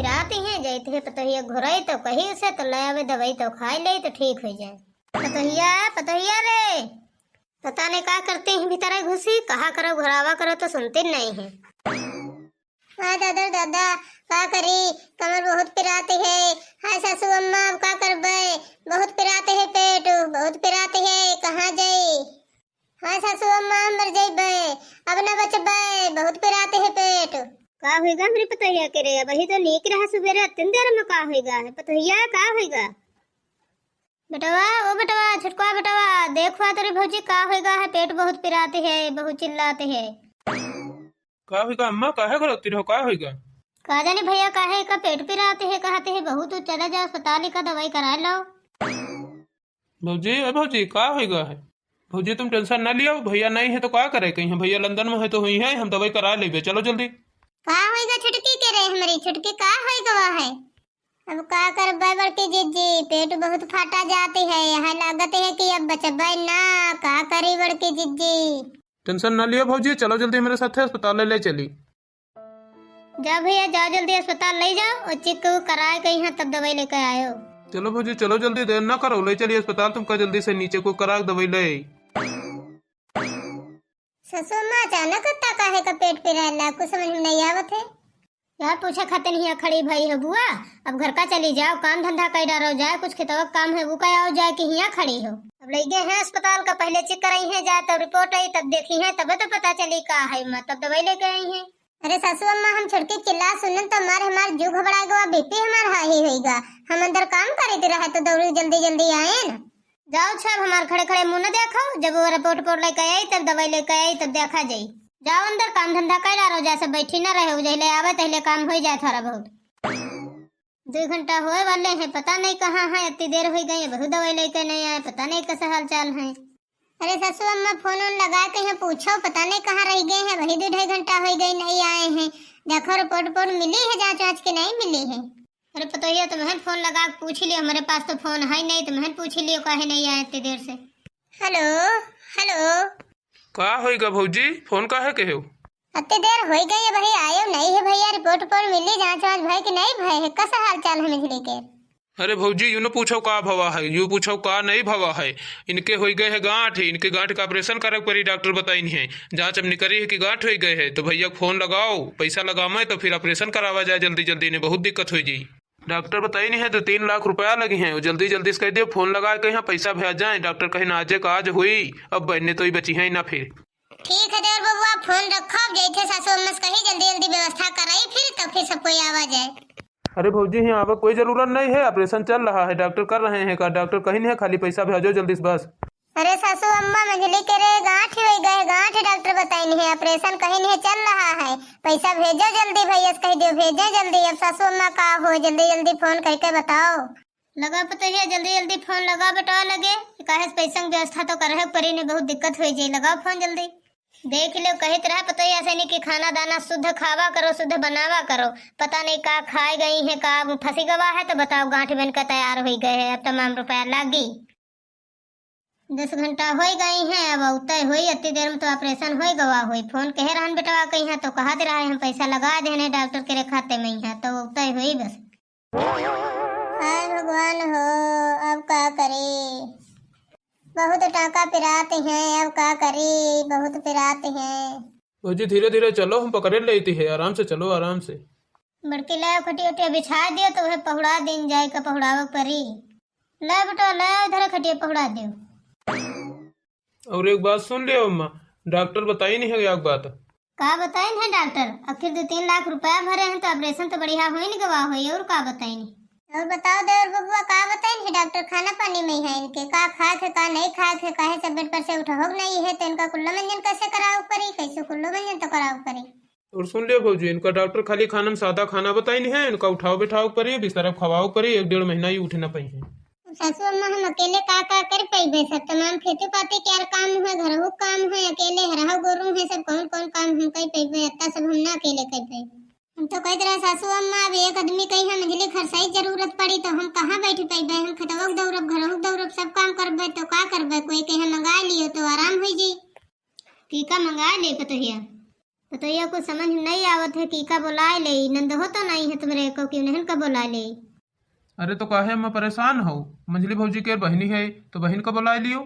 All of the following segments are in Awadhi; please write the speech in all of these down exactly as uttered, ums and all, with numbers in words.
पिरात ही है, जैत है पतोहिया घुराई तो कही उसे तो ले आवे दवाई तो खाई ले तो ठीक हो जाए। पतोहिया, पतोहिया रे, पता नहीं का करती हैं भीतर घुसी, कहा करो घुरावा करो तो सुनती नहीं है। हाँ दादा, दादा, का करी, कमर बहुत पिरात है। हाय सासू अम्मा, अब का करबे, बहुत पिरात है पेट, बहुत पिरात है, कहाँ जाई? हाँ सासू अम्मा, मर जइबे, अब न बचबे, बहुत पिरात है पेट। का होइगा हमरी पतोहिया के रे, अबही तो नीक रहा सुबेरे, अतनी देर में का होइगा है पतोहिया, का होइगा? बेटवा, ओ बेटवा, छोटका बेटवा, देखवा तोरी भौजी का होइगा है, पेट बहुत पिरात है, बहुत चिल्लात है। का होइगा अम्मा, काहे घबराती रहो, का होइगा? का जाने भैया, काहे का पेट पिरात है, कहते हैं बहुत, चला जाओ अस्पताल का दवाई करा लो। भौजी, ए भौजी, का होइगा है? भौजी, तुम tension ना लियो, भैया नहीं है तो का करे, कहीं भैया लंदन में है तो हुई है, हम दवाई करा लेबे, चलो जल्दी। का होइगा छुटकी के रे, हमारी छुटकी का होइगा है? अब का करबे बड़की जिज्जी, पेट बहुत फाटा जाती है, यहाँ लागत है कि अब बचबे ना, का करी बड़की जिज्जी? Tension ना लियो भौजी, चलो जल्दी हमारे साथ अस्पताल ले चली। जा भैया, जाओ जल्दी अस्पताल ले जाओ और check कराए के यहाँ तब दवाई लेके आयो। चलो भौजी, चलो जल्दी, देर ना करो, ले चलिए अस्पताल तुमका जल्दी से, नीचे को करा दवाई ले। ससुर माँ, अचानक अत्ता काहे का पेट पिराला, कुछ समझ में नहीं आवत है। यार, पूछे खातिर हियाँ खड़ी भई हो बुआ, अब घर का चली जाओ, काम धंधा कई डारो जाए, कुछ खेतवा का काम है वो कई आओ जाए कि हियाँ खड़ी हो। अब लई गए हैं अस्पताल का, पहले check कराई है जाए, तब report आई, तब देखी है, तब तो पता चली का है, माँ तब दवाई लेके आई है। अरे सासू अम्मा, हम छुटकी चिल्ला सुनन तो हमारे, हमार जीव घबरा गवा, BP हमार high होइगा। हम अंदर काम करीत रहे तो दौड़ी जल्दी जल्दी आए न। जाओ अच्छा, अब हमार खड़े खड़े मुँह न देखो, जब वो report पोर्ट लेके आई, तब दवाई लेके आई, तब देखा जाई। जाओ अंदर काम धंधा कई डारो, जैसे बैठी न रहे, जहिले आवे तहिले काम होई जाए थोड़ा बहुत। दो घंटा होए वाले हैं, पता नहीं कहाँ है, इतनी देर होई गई, बहुत दवाई लेके नहीं आए, पता नहीं कैसे हाल चाल है। अरे सासू अम्मा, फोन वोन लगा के यहाँ पूछो, पता नहीं कहाँ रह गए हैं, वही दो ढाई घंटा होई गई, नहीं आए हैं। देखो report पोर्ट मिली है, जाँच वाँच के नहीं मिली है। अरे पतोहिया, तुम्हें फोन लगा के पूछ लियो, हमारे पास तो फोन है नहीं, तुम्हें पूछ लियो काहे नहीं आए इतनी देर से। Hello, hello। का होइगा भौजी, फोन काहे के हो? अत्ते देर होई गई है भाई, आयो नहीं है भैया, report पोर्ट मिली, जाँच वाँच भई कि नहीं भई है, कस हाल चाल है मझली के? अरे भौजी, यू न पूछो का भवा है, यू पूछो का नहीं भवा है। इनके होई गए है गाँठ, इनके गाँठ का operation करे के पड़ी, डॉक्टर बताइन है। जाँच अब निकरी है कि गाँठ होई गए है, तो भैया फोन लगाओ, पैसा लगावे तो फिर operation करावा जाए जल्दी जल्दी, इन्हें बहुत दिक्कत होई जी। डॉक्टर बताइन है दो तीन लाख रुपया लगी हैं, जल्दी जल्दी से कह दियो, फोन लगा के यहाँ पैसा भेज जाए। डॉक्टर कहे ना, आज का आज हुई, अब बहने तो ही बची है ना फिर। ठीक है देवर बबुआ, फोन रखो, अब जैसे सासू अम्मा से कही जल्दी जल्दी व्यवस्था कराई, फिर तो फिर सब कोई आवा जाए। अरे भौजी, यहाँ आवे कोई जरूरत नहीं है, operation चल रहा है, डॉक्टर कर रहे हैं का, डॉक्टर कहीं नहीं है, खाली पैसा भेजो जल्दी से बस। अरे सासू अम्मा, मझली के रे गाँठ होई गए, गाँठ डॉक्टर बताइन है, operation कहीं नहीं चल रहा है, पैसा भेजो जल्दी, भैया से कह दियो भेजे जल्दी। अब सासू अम्मा का हो, जल्दी जल्दी फोन करके बताओ। लगा पतोहिया, जल्दी जल्दी फोन लगा बेटवा लगे, काहे से पैसा की व्यवस्था तो करे के पड़ी, नहीं बहुत दिक्कत हो जाए, लगाओ फोन जल्दी। देख लो, कहित रहा पतोहिया से नहीं कि खाना दाना शुद्ध खावा करो, शुद्ध बनावा करो, पता नहीं का खाए गई है, का फंसी गवा है, तो बताओ गाँठ बन के तैयार होई गए है, अब तमाम रुपया लागी। दस घंटा होई गई हैं, अब अउते होई, अत्ती देर में तो operation होई गवा होई। फोन कहे रहन बेटवा कहीं है तो कहत रहा है, हम पैसा लगा देने डॉक्टर के रे खाते में यहाँ, तो अउते होई बस। हाय भगवान हो, अब का करी, बहुत टाका पिरात हैं, अब का करी, बहुत पिरात हैं। भौजी धीरे धीरे चलो, हम पकड़े लेती है, आराम से चलो, आराम से। बड़की लाओ खटिया उटिया बिछा दियो तो वह पहुड़ा दिन जाए का पहुड़ावे परी। ले बेटा, ले इधर खटिया पहुड़ा दियो। और एक बात सुन लियो अम्मा, डॉक्टर बताई नहीं है एक बात। का बताइन है डॉक्टर? आखिर दो तीन लाख रुपया भरे हैं तो operation तो बढ़िया होई न गवा होई, और का बताइन है? और बताओ देवर बबुआ, का बताइन है डॉक्टर? खाना पानी में है इनके, का खाए थे, का नहीं खाए थे, काहे से बेड पर से उठा हो नहीं है, तो इनका कुल्ला मंजन कैसे करावे परी, कैसे कुल्लो मंजन तो करावे परी। और सुन लियो भौजी, इनका डॉक्टर खाली खाना में सादा खाना बताइन है, इनका उठाओ बैठाओ परी, बिस्तर पर खवाओ परी, एक डेढ़ महीना ही उठे ना पाई है। सासू अम्मा, हम अकेले का का कर पइबे? सब तमाम खेती पाती के यार काम है, घरहू काम है, अकेले हरहा गोरू है, सब कौन कौन काम हम कर पइबे? अत्ता सब हम ना अकेले कर पइबे। हम तो कहत रहे सासू अम्मा, अब एक आदमी कहीं हम मझली खरसाई जरूरत पड़ी तो हम कहाँ बैठ पइबे? हम खेतवो के दौड़ब, घरहू के दौड़ब, सब काम करबे तो का करबे? कोई कहीं मंगा लियो तो आराम हो जी। टीका मंगा ले पतोहिया। पतोहिया कुछ समझ में नहीं आवत है कि का बोलाए ले, नंदहो तो नहीं है तुम्हरे को कि उन्हन का बोलाए ले। अरे तो काहे अम्मा परेशान हो, मंझली भौजी के बहिनी है तो बहिन का बोलाए लियो।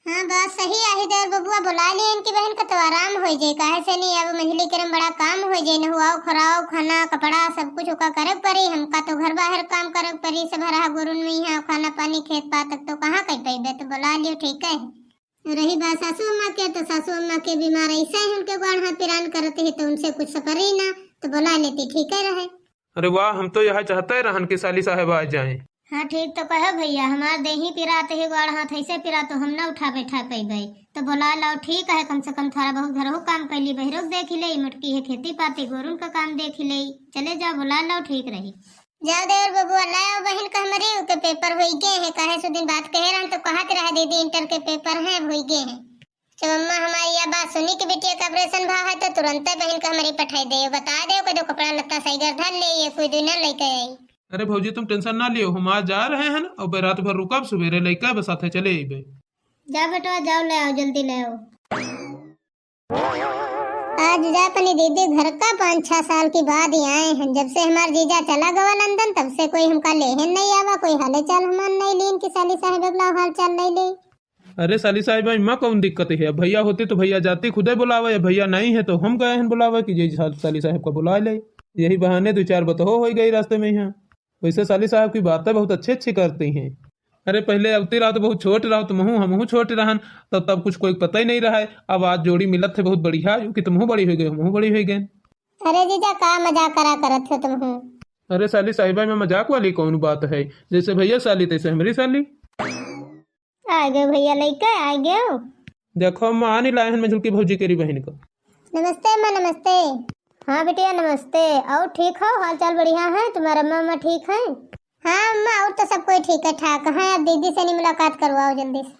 हाँ, बात सही आही देवर बबुआ, बोलाए लियो इनकी बहिन का तो आराम होइ जाए, काहे से नहीं अब मंझली के रम बड़ा काम होइ जाए, नहुआओ, खोराओ, खाना, कपड़ा सब कुछ ओका करे परी, हमका तो घर बाहर काम करे परी, सब हरहा गोरुन में यहाँ खाना पानी खेत पात तक तो कहाँ कर पैबे, तो बोलाए लियो ठीक है। रही बात सासू अम्मा के, तो सासू अम्मा के बीमार ऐसे ही उनके गोड़ हाथ पिरान करत ही, तो उनसे कुछ सपरी ना, तो बोलाए लेती ठीक है रहे। अरे वाह, हम तो यह चाहते रहन कि साली साहब आ जाएं। हाँ, ठीक तो कहो भैया, हमार देही पिरात ही, गोड़ हाथ ऐसे पिरात तो हम ना उठा बैठा पैबै, तो बोलाए लाओ ठीक है, कम से कम थोड़ा बहुत घरहु काम कैली, बहिरो के देख ले, मोटकी है खेती पाती, गोरुन का काम देख ले, चले जाओ बोलाए लाओ ठीक रही। जाओ देवर बबुआ, लाओ बहिन का हमरी, उके पेपर होई गए हैं, काहे सो दिन बात कहे रहन तो कहत रहा दीदी इंटर के पेपर हैं, होई गए हैं। जब अम्मा हमारी यह बात सुनी कि बिटिया का ऑपरेशन भा है तो तुरंते बहिन का हमरी पठाई दे, बता दे, कदो कपड़ा लत्ता सही घर धर ले, ये कोई दिन ना लेके आई। अरे भौजी तुम टेंशन ना लियो, हम आज जा रहे हैं ना, अब रात भर रुकब, सवेरे लेके बस साथे चले अइबे। जा बेटवा जाओ, ले आओ, जल्दी ले आओ। आज जा अपनी दीदी घर का पाँच छह साल की बाद ही आए हैं। जब से हमार जीजा चला गवा लंदन, तब से कोई हमका लेहे नहीं आवा, कोई हाले चाल हमार नहीं लीन कि साली साहब अगला हाल चाल नहीं ले। अरे साली साहब, इमा कौन दिक्कत है? अब भैया होते तो भैया जाती खुदे बुलावे, अब भैया नहीं है तो हम गए हैं बुलावे कि जे साल-, साली साहब का बुला ले। यही बहाने दो चार बतहो हो गई रास्ते में यहाँ। वैसे साली साहब की बातें बहुत अच्छी अच्छी करती हैं। अरे पहले अवती रहो तो बहुत छोट रहो, तुमहू हमहू छोट रहन, तब तब कुछ कोई पता ही नहीं रहा है। अब आज जोड़ी मिलत है बहुत बढ़िया, क्योंकि तुमहू बड़ी हो गए, हमहू बड़ी हो गए। अरे जीजा का मजाक करा करत हो तुमहू? अरे साली साहिबा में मजाक वाली कौन बात है, जैसे भैया साली तैसे हमरी साली। आ गए भैया लइके, आ गए। देखो अम्मा, आनी लाए हन मंझुल की भौजी केरी बहिन का। नमस्ते अम्मा, नमस्ते। हाँ बिटिया नमस्ते। और ठीक हो, हाल चाल बढ़िया है? तुम्हारा अम्मा अम्मा ठीक है? हाँ अम्मा, और तो सब कोई ठीक है ठाक है। अब दीदी से नहीं मुलाकात करवाओ जल्दी से।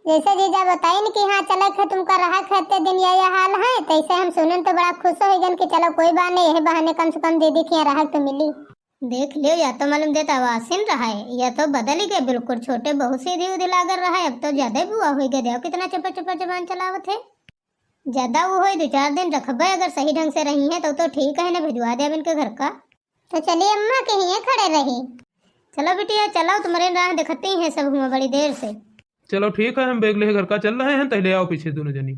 जैसे जीजा बताइन कि हाँ चले खे तुमका रहा खे इतने दिन या, या हाल है, तैसे हम सुनन तो बड़ा खुश हो गन कि चलो कोई बात नहीं, यही बहाने कम से कम दीदी के यहाँ रहा तो मिली। देख लियो, या तो मालूम देता वासिन रहा है, या तो बदल ही गए बिल्कुल। छोटे बहुत सीधी उधी लागल रहा है, अब तो ज्यादा ही बुआ हो गए। देखो कितना चपा चपा जबान चलावत है। ज्यादा वो होई दो चार दिन रखबे, अगर सही ढंग से रही है तो, तो ठीक है ना, भिजवा दे अब इनके घर का। तो चलिए अम्मा के हिये खड़े रही। चलो बिटिया चलो, तुम्हारे राह दिखती हैं सब हुआ बड़ी देर से। चलो ठीक है, हम बैग ले घर का चल रहे हैं, तहले आओ पीछे दोनों जनी।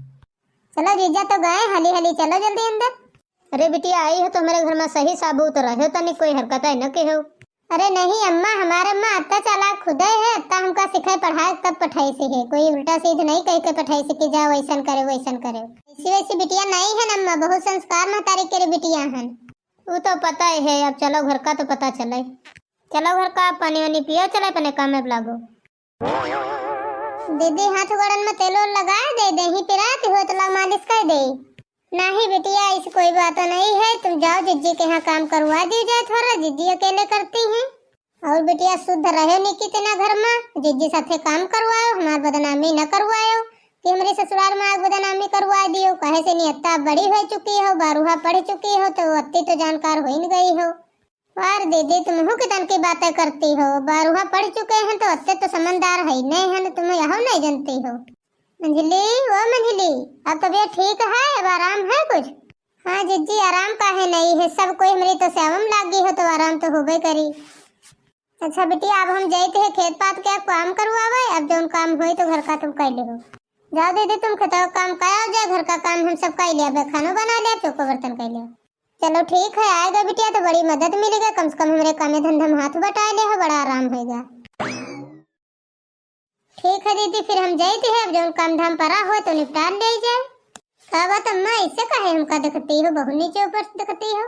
चलो जीजा तो गए, हली हली चलो जल्दी अंदर। अरे बिटिया आई हो तो हमारे घर में सही साबूत रहो, तनी कोई हरकत है न के हो। अरे नहीं अम्मा, हमारे अम्मा अत्ता चालाक खुदे है, अत्ता हमका सिखाए पढ़ाए तब पठाई से है, कोई उल्टा सीध नहीं कह के पठाई से कि जाओ ऐसन करे वैसन करे। ऐसी वैसी बिटिया नहीं है ना अम्मा, बहुत संस्कार महतारी के रे बिटिया हन। वो तो पता ही है, अब चलो घर का तो पता चले। चलो घर का, पानी वानी पियो, चले अपने काम में लागो। दीदी हाथ गोड़न में तेल ओल लगाए दे, देही पिरात हो तो ला मालिश कर दे। नहीं बिटिया, ऐसी कोई बात नहीं है, तुम जाओ जिज्जी के यहाँ काम करवा दी जाए थोड़ा, जिज्जी अकेले करती हैं। और बिटिया शुद्ध रहे नहीं कितना घर में, जिज्जी साथे काम करवाओ, हमार बदनामी न करवाओ कि हमारे ससुराल में आग बदनामी करवा दियो। कहे से नहीं, इतना बड़ी हो चुकी हो, बारहवीं पढ़ चुकी हो, तो अत्ती तो जानकार हो ही न गई हो। वाह रे दीदी, तुमहू कितन की बातें करती हो, बारहवीं पढ़ चुके हैं तो अत्ते तो समझदार है ही नहीं है, तुम यह नहीं जानती हो। मंझली, ओ मंझली, अब तबीयत ठीक है, अब आराम है कुछ? हाँ जिज्जी, आराम काहे नहीं है, सब कोई हमरी तो सेवा में लागी हो तो आराम तो होबे करी। अच्छा बिटिया, अब हम जाइत है खेत पात के काम करवावे, अब जौन काम होई तो घर का तुम कर लिहो। जाओ दीदी, तुम खेतवा काम कराओ जाए, घर का काम हम सब कर लिया, बे खानो बना लिया, चौको बर्तन कर लिया। चलो ठीक है, आएगा बिटिया तो बड़ी मदद मिलेगा, कम से कम हमरे कामे धंधा में हाथ बटा ले हो, बड़ा आराम होएगा। ठीक है दीदी, फिर हम जाइत है, अब जौन काम धाम परा हो तो निपटान ले जाए। का बात अम्मा, ऐसे काहे हमका देखती हो, बहुत नीचे ऊपर से देखती हो?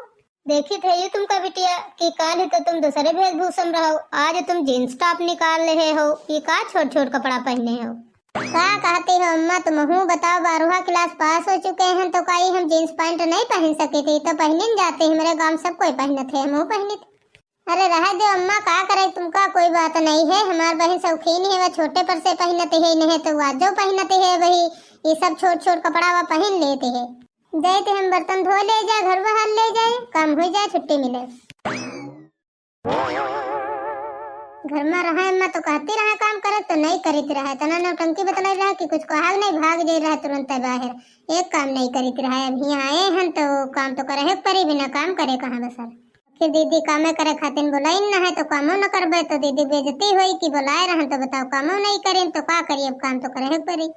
देखी थे ये तुमका बिटिया कि काल ही तो तुम दूसरे वेशभूषा में रहो, आज तुम जींस टॉप निकाल रहे हो, ये का छोट छोट कपड़ा पहने हो? का कहती हो अम्मा, तुमहू बताओ, बारहवीं क्लास पास हो चुके हैं तो का ई हम जींस पैंट नहीं पहन सकी थी? तो पहनिन जाती, हमारे गांव सब कोई पहनत है, हमहू पहनित। अरे रह दो अम्मा, का करे तुमका, कोई बात नहीं है, हमार बहन शौकीन है, वह छोटे पर से पहनत है, नहीं तो वाजो पहनत है, वही ये सब छोट छोट कपड़ा वह पहन लेते हैं। जाए तो हम बर्तन धो ले जाए, घर बाहर ले जाए, काम हो जाए, छुट्टी मिले। घर मा रहा अम्मा तो कहती रहा काम करे तो नहीं करित रहा, इतना नौटंकी बतलाई रहा कि कुछ कहा नहीं, भाग जाई रहा तुरंत बाहर, एक काम नहीं करित रहा। अब हियाँ आए हन तो काम तो करे के परी, बिना काम करे कहाँ बसर। फिर दीदी कामे करे खातिर बोलाई न है तो कामो न करबे तो दीदी बेइज्जती होई कि बोलाए रहन तो बताओ कामो नहीं करें तो का करी, अब काम तो करे के परी।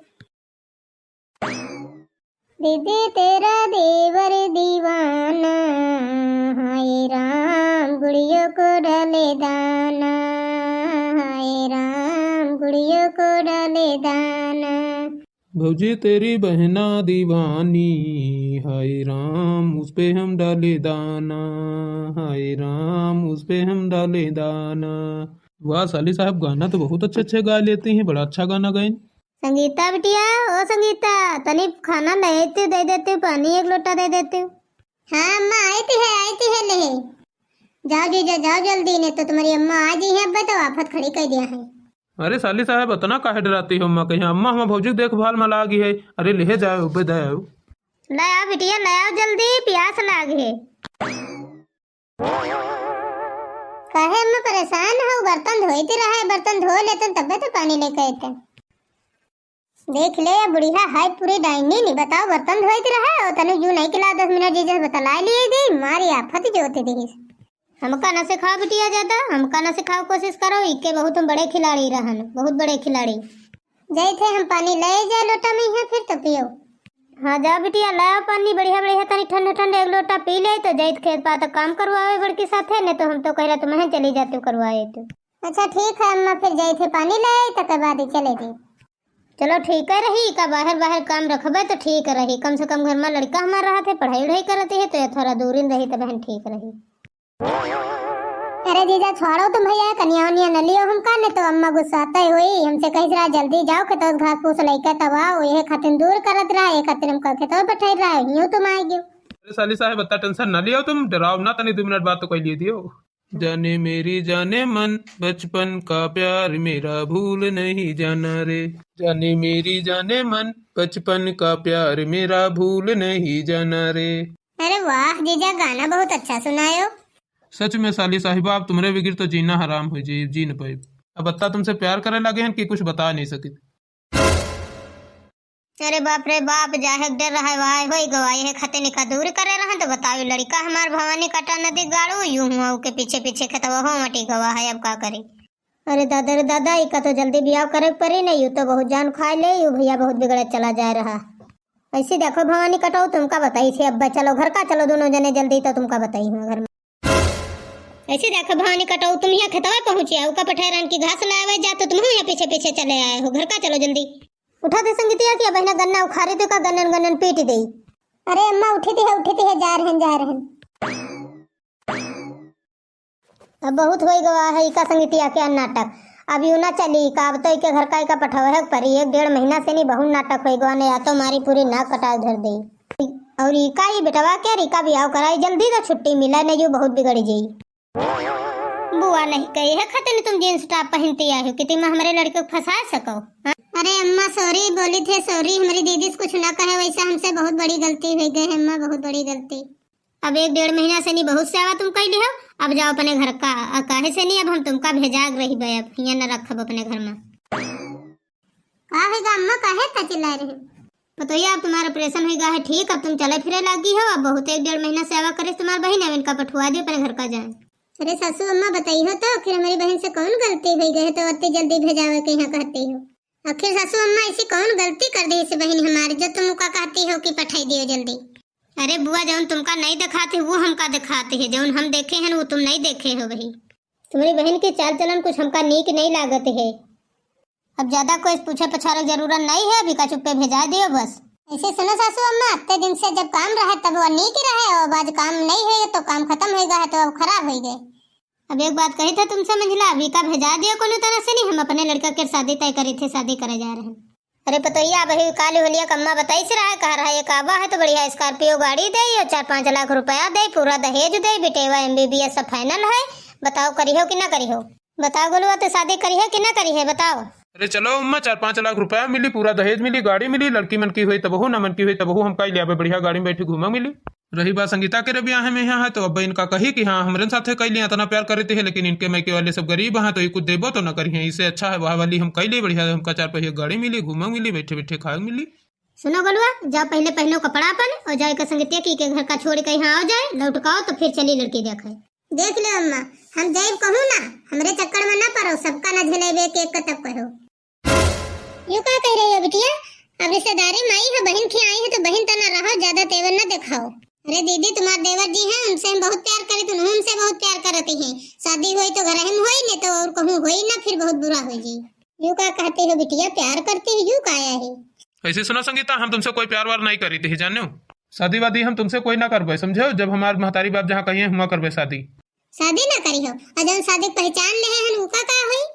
दीदी तेरा देवर दीवाना, हाय राम गुड़ियों को डाले दाना, हाय राम गुड़ियों को डाले दाना। भौजी तेरी बहना दीवानी, हाय राम उस पे हम डाले दाना, हाय राम उस पे हम डाले दाना। वाह साली साहब, गाना तो बहुत अच्छे अच्छे गा लेती हैं, बड़ा अच्छा गाना गाइन। संगीता बिटिया, ओ संगीता, तनी खाना ले आती, दे देती, पानी एक लोटा दे देती। हाँ अम्मा, आती है, आती है, ले। जाओ जीजा, जाओ जल्दी, नहीं तो तुम्हारी अम्मा आ गई है, अब तो आफत खड़ी कर दिया है। अरे साली साहब, इतना काहे डराती हो अम्मा? कहीं अम्मा हमार भौजी के देखभाल में लागी है। अरे ले जाओ, बे दे आओ। ले आओ बिटिया, ले आओ जल्दी, प्यास लाग है। काहे अम्मा परेशान हो? बर्तन धोइत रहा है, बर्तन धो लेतन तबे तो पानी लेके अइतन। देख ले, ये बुढ़िया है पूरी डाइनी नी। बताओ, बर्तन धोइत रहा है, ओ तनु जू नहीं किला, दस मिनट जीजा से बतला लिए गई, मारी आफत जोत दीस। हमका न सिखाओ बिटिया ज्यादा, हमका न सिखाओ, कोशिश करो, इके बहुत हम बड़े खिलाड़ी रहन, बहुत बड़े खिलाड़ी। जाइत है हम पानी ले जा लोटा में यहाँ, फिर तो पियो। हाँ जा बिटिया, ले आओ पानी बढ़िया बढ़िया, तनी ठंडा ठंडा एक लोटा पी ले, तो जाइत खेत पा तो काम करवावे बड़की साथे, नहीं तो हम तो कहला तुम्हें चली जाते करवाए तो। अच्छा ठीक है अम्मा, फिर जाइत है पानी ले आई, तकर बाद ही चले जाई। चलो ठीक है रही, का बाहर बाहर काम रखबे तो ठीक रही, कम से कम घर में लड़का हमार रहत है, पढ़ाई उढ़ाई करत है, तो ये थोड़ा दूरी में रही तो बहन ठीक रही। अरे जीजा छोड़ो तुम भैया, कनिया उनिया न लियो हमका, नहीं तो अम्मा गुस्साते हुई हमसे कहिस रहा जल्दी जाओ खेतों से घास फूस लेके तब आओ, यही खातिर दूर करत रहा, ये खातिर हमका खेतों बैठे रहा, यूं तुम आ गयो। अरे साली साहब, इतना टेंशन ना लियो तुम, डराओ ना, तनी दो मिनट बाद तो कह लिए दियो। जाने मेरी जाने मन, बचपन का प्यार मेरा भूल नहीं जाना रे। जाने मेरी जाने मन, बचपन का प्यार मेरा भूल नहीं जाना रे। अरे वाह जीजा, गाना बहुत अच्छा सुनायो। सच में साली साहिबा, अब तुम्हरे बिगैर तो जीना हराम हो जाई, जी न पाइब। अब अत्ता तुमसे प्यार करे लगे हैं कि कुछ बता नहीं सकित। अरे बाप रे बाप, जाहे के डर रहा है, वाह होई गवा, यह खते निका दूर करे रहन तो बताओ, लड़का हमार भवानी काटा नदी गाड़ू, यूं हुआ ओके पीछे पीछे खेतवा हो मटी गवा है, अब का करी? अरे दादा रे दादा, इका तो जल्दी बियाह करे के परी नहीं, यू तो बहुत जान खाए ले, यू भैया बहुत बिगड़त चला जा रहा। ऐसे देखो भवानी कटाऊ, तुमका बताई थी, अब चलो घर का, चलो दोनों जने जल्दी, तो तुमका बताई हूँ घर में। ऐसे देखो भवानी कटाऊ, तुम यहाँ खेतवा पहुँची आओ, का पठाए रहन की घास लावे जा, तो तुम यहाँ पीछे पीछे चले आए हो, घर का चलो जल्दी। उठा दे संगीतिया की, अब है ना गन्ना उखारे तो का गन्नन गन्नन पीट दे। अरे अम्मा उठी थी है, उठी थी है, जा रहन, जा रहन। अब बहुत होई गवा है इका संगीतिया के नाटक, अब यू ना चली का, अब तो इके घर का इका पठावे है परी, एक डेढ़ महीना से नहीं बहुत नाटक होई गवा, नहीं या तो मारी पूरी नाक कटाए धर दे। और इका ये बेटवा के रिका बियाह कराई जल्दी तो छुट्टी मिला, नहीं यू बहुत बिगड़ जाई। बुआ नहीं कही है खतन तुम जींस टॉप पहनती आई हो कि तुम हमारे लड़के को फंसा सको, हाँ? अरे अम्मा सॉरी बोली थे, सॉरी, हमारी दीदी से कुछ ना कहे, वैसे हमसे बहुत बड़ी गलती हो गई है अम्मा, बहुत बड़ी गलती। अब एक डेढ़ महीना से नहीं बहुत सेवा तुम कैली हो, अब जाओ अपने घर का। आ, काहे से नहीं, अब हम तुमका भेजाग रही बे, अब हियाँ न रखब अपने घर में। का होइगा अम्मा, काहे इतना चिल्ला रही हो? पतोहिया, अब तुम्हारा ऑपरेशन होइगा है ठीक, अब तुम चले फिरे लागी हो, अब बहुत एक डेढ़ महीना सेवा करे तुम्हार बहिन, अब इनका पठवा दियो अपने घर का जाए। अरे सासू अम्मा बताई हो तो, आखिर हमारी बहन से कौन गलती हो गई है तो इतनी जल्दी भेजावे के यहाँ कहती हो? आखिर सासू अम्मा ऐसी कौन गलती कर दी इस बहन हमारी जो तुम उका कहती हो कि पठाई दियो जल्दी? अरे बुआ, जौन तुमका नहीं दिखाते वो हमका दिखाते है, जौन हम देखे हैं वो तुम नहीं देखे हो बही। तुम्हारी बहन के चाल चलन कुछ हमका नीक नहीं लागत है। अब ज्यादा कोई पूछे पछारे के जरूरत नहीं है, अभी का चुप्पे भेजा दियो बस। ऐसे सुनो सासू अम्मा, इतने दिन से जब काम रहे तब वो नीक रहे, अब आज काम नहीं है तो काम खत्म होइगा है तो अब खराब होइगा। अब एक बात कही था तुमसे मंझला, अभी का भेजा दियो कोनो तरह से नहीं, हम अपने लड़का के शादी तय करी थे, शादी करे जा रहे हैं। अरे पतोहिया, अबही काली होलिया कम्मा बताई से रहा है, कह रहा है एक आवा है तो बढ़िया स्कॉर्पियो गाड़ी दे, ये चार पाँच लाख रुपया दे, पूरा दहेज दे, बिटेवा एमबीबीएस सब फाइनल है, बताओ करी हो कि ना करी हो? बताओ गोलुआ, तो शादी करी है कि ना करी है, बताओ। अरे चलो अम्मा, चार पाँच लाख रुपया मिली, पूरा दहेज मिली, गाड़ी मिली, लड़की मन की हुई तबहू, ना मन की हुई तबहू, हमका ही ले आवे, बढ़िया गाड़ी में बैठी घूमा मिली। रही बात संगीता के रे बियाह में यहाँ है, तो अब इनका कही कि हाँ, हमरे साथे कई लिया, इतना प्यार करते हैं, लेकिन इनके मायके वाले सब गरीब हैं, तो ये कुछ देबो तो न करिए। इससे अच्छा है वह वाली हम कई ले, बढ़िया हमका चार पहिया गाड़ी मिली, घूमे मिली, बैठे बैठे खाए मिली। सुनो गोलुआ, जाओ पहले पहनो कपड़ा अपन और जाओ एक संगतिया की के घर का छोड़ के यहाँ आओ जाए, लौट के आओ तो फिर चली लड़की देखे। देख लो अम्मा, हम जाइब कहूँ ना, हमरे चक्कर में ना पड़ो, सबका ना झेलेबे के एक तब कहो। यू का कह रही हो बिटिया? अब रिश्तेदारी में आई हो, बहिन के आई हो तो बहिन तना रहो, ज्यादा तेवर ना दिखाओ। अरे दीदी, तुम्हार देवर जी हैं, उनसे हम बहुत प्यार करी, तुम हमसे बहुत प्यार करती हैं। शादी होई तो घर में होई, नहीं तो और कहूँ होई ना, फिर बहुत बुरा हो जाई। यू का कहती हो बिटिया, प्यार करती हो, यू का आया है? ऐसे सुनो संगीता, हम तुमसे कोई प्यार वार नहीं करी थी, जानो? शादी वादी हम तुमसे कोई ना करबे, समझो? जब हमार महतारी बाप जहाँ कहिए, हुआ करबे शादी। शादी ना करी हो, और जौन शादी के पहचान ले हैं, उका का होई?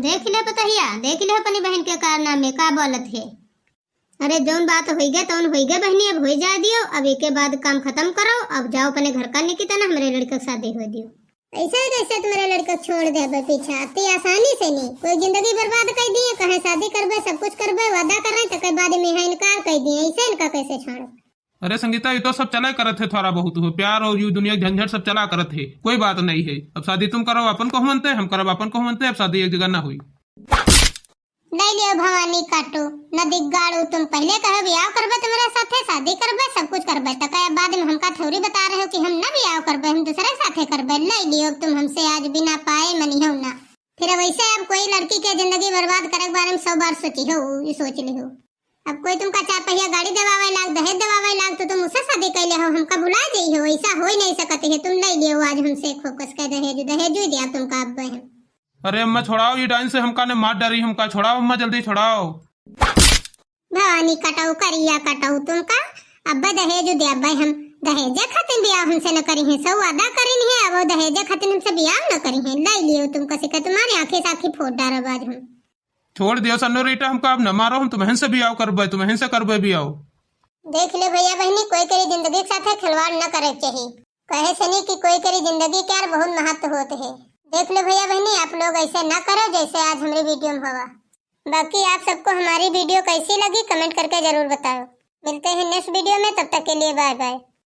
देख ले पतहिया, देख ले अपनी बहन के कारनामे का बोलत है। अरे जौन बात होई गए, तौन होई गए बहनी, अब होई जाए दियो, अब एके बाद काम खत्म करो, अब जाओ अपने घर का निकिता ना, हमरे लड़का के शादी हो दियो। ऐसे ही कैसे तुम्हारे लड़का छोड़ दे अब पीछा, अति आसानी से नहीं, कोई जिंदगी बर्बाद कर दिए, कहे शादी करबे, सब कुछ करबे, वादा कर रहे, तो बाद में यहाँ इनकार कर दिए, ऐसे इनका कैसे छोड़ो? अरे संगीता, ये तो सब चला करत है, थोड़ा बहुत हो प्यार और यू दुनिया के झंझट सब चला करत है, कोई बात नहीं है। अब शादी तुम करो अपन कहूँ मनते, हम करब अपन कहूँ मनते, अब शादी एक जगह ना हुई। ले लियो भवानी काटो, न दिग्गाड़ू, तुम पहले कहो ब्याह करबे तुम्हारे साथे, शादी करबे, सब कुछ करबे, तो कहे बाद में हमका थोड़ी बता रहे हो कि हम ना ब्याह करबे, हम दूसरे साथे करबे। ले लियो तुम हमसे आज बिना पाए मनी हो ना। फिर वैसे अब कोई लड़की के जिंदगी बर्बाद करे के बारे में सौ बार सोची हो, ये सोच ली हो। अब कोई तुमका चार पहिया गाड़ी देवावे लाग, दहेज देवावे लाग, तो तुम उससे शादी कर ले हो, हमका भुला जाई हो, ऐसा हो ही नहीं सकत है। तुम ले लियो आज हमसे खोकस के दहेज, दहेज ही दिया तुमका अब हम। अरे अम्मा छोड़ाओ, ये डाइन से हमका ने मार डारी, हमका छोड़ाओ अम्मा, जल्दी छोड़ाओ। भवानी कटाऊ, करिया कटाऊ, तुमका अब दहेज दिया हम, दहेज खातिर ब्याह हमसे न करी है, सब वादा करी है, अब दहेज खातिर हमसे ब्याह न करी है, ले लियो तुमका सिखा, तुम्हारी आंखें साखी फोड़ डारब आज हम। छोड़ दियो सन्नो रीटा, हमका अब न मारो, हम तुम्हें से ब्याह करबे, तुम्हें से करबे ब्याह। देख ले भैया बहनी, कोई करी जिंदगी के साथे खिलवाड़ न करे के चाही। कहे से नहीं कि कोई करी जिंदगी के यार बहुत महत्व होत है। देख लो भैया बहनी, आप लोग ऐसे ना करो जैसे आज हमारी वीडियो में हुआ। बाकी आप सबको हमारी वीडियो कैसी लगी, कमेंट करके जरूर बताओ। मिलते हैं नेक्स्ट वीडियो में, तब तक के लिए बाय बाय।